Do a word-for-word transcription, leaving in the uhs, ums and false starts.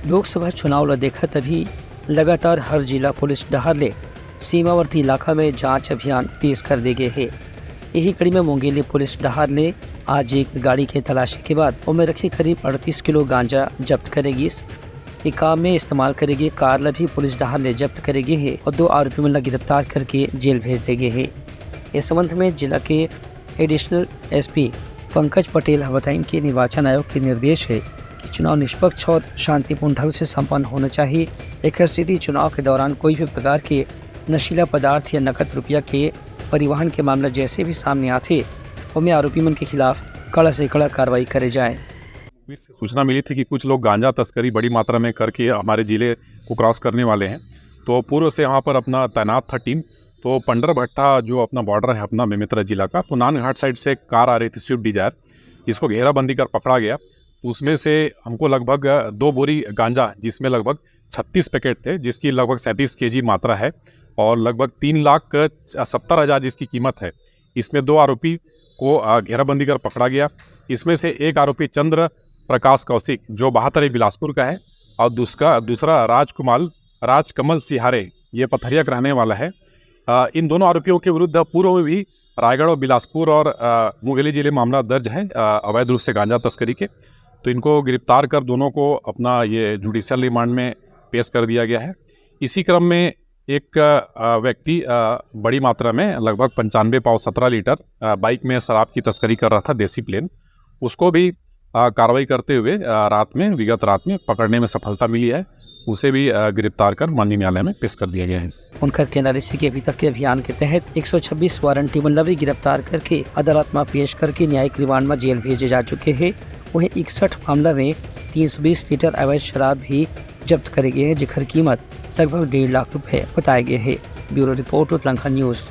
लोकसभा चुनाव ल देखत अभी लगातार हर जिला पुलिस डहार ले सीमावर्ती इलाका में जांच अभियान तेज कर दे गे हे। इही कड़ी में मुंगेली पुलिस डहार ले आज एक गाड़ी के तलाशी के बाद ओमे रखे करीब अड़तीस किलो गांजा जब्त करे गिस। ए काम में इस्तेमाल करे गे कार ल भी पुलिस डहार ले जब्त करे गे हे और दो आरोपी मन ल गिरफ्तार करके जेल भेज दे गे हे। इस संबंध में जिला के एडिशनल एसपी पंकज पटेल ह बताइन कि निर्वाचन आयोग के निर्देश हे कि चुनाव निष्पक्ष और शांतिपूर्ण ढंग से संपन्न होना चाहिए। एकर सेती चुनाव के दौरान कोई भी प्रकार के नशीला पदार्थ या नकद रुपया के परिवहन के मामला जैसे भी सामने आथे, ओमे आरोपी मन के खिलाफ कड़ा से कड़ा कार्रवाई करे जाए। सूचना मिली थी कि कुछ लोग गांजा तस्करी बड़ी मात्रा में करके हमारे जिले को क्रॉस करने वाले हैं। तो पूर्व से वहाँ पर अपना तैनात था टीम। तो पंडर भट्टा जो अपना बॉर्डर है अपना बेमेतरा जिला का, तो नानघाट साइड से एक कार आ रही थी स्विफ्ट डिजायर, जिसको घेराबंदी कर पकड़ा गया। तो उसमें से हमको लगभग दो बोरी गांजा, जिसमें लगभग छत्तीस पैकेट थे, जिसकी लगभग सैंतीस केजी मात्रा है और लगभग तीन लाख सत्तर हज़ार जिसकी कीमत है, इसमें दो आरोपी को घेराबंदी कर पकड़ा गया। इसमें से एक आरोपी चंद्र प्रकाश कौशिक जो बहातरी बिलासपुर का है और दूसरा दूसरा राजकुमार राजकमल सिहारे, ये पथरिया का रहने वाला है। इन दोनों आरोपियों के विरुद्ध पूर्व में भी रायगढ़ और बिलासपुर और मुंगेली जिले मामला दर्ज है अवैध रूप से गांजा तस्करी के। तो इनको गिरफ्तार कर दोनों को अपना ये जुडिशियल रिमांड में पेश कर दिया गया है। इसी क्रम में एक व्यक्ति बड़ी मात्रा में लगभग पंचानवे पाव सत्रह लीटर बाइक में शराब की तस्करी कर रहा था, देसी प्लेन, उसको भी कार्रवाई करते हुए रात में विगत रात में पकड़ने में सफलता मिली है। उसे भी गिरफ्तार कर माननीय न्यायालय में पेश कर दिया गया है। उनकर कहना रहिसे कि अभी तक के अभियान के तहत एक सौ छब्बीस वारंटी मन ला भी गिरफ्तार करके अदालत में पेश करके न्यायिक रिमांड में जेल भेजे जा चुके हैं। वहीं इकसठ मामला में तीन सौ बीस लीटर अवैध शराब भी जब्त करे गए हैं, जेकर कीमत लगभग डेढ़ लाख रुपए बताए गए हैं। ब्यूरो रिपोर्ट, उतलंखा न्यूज।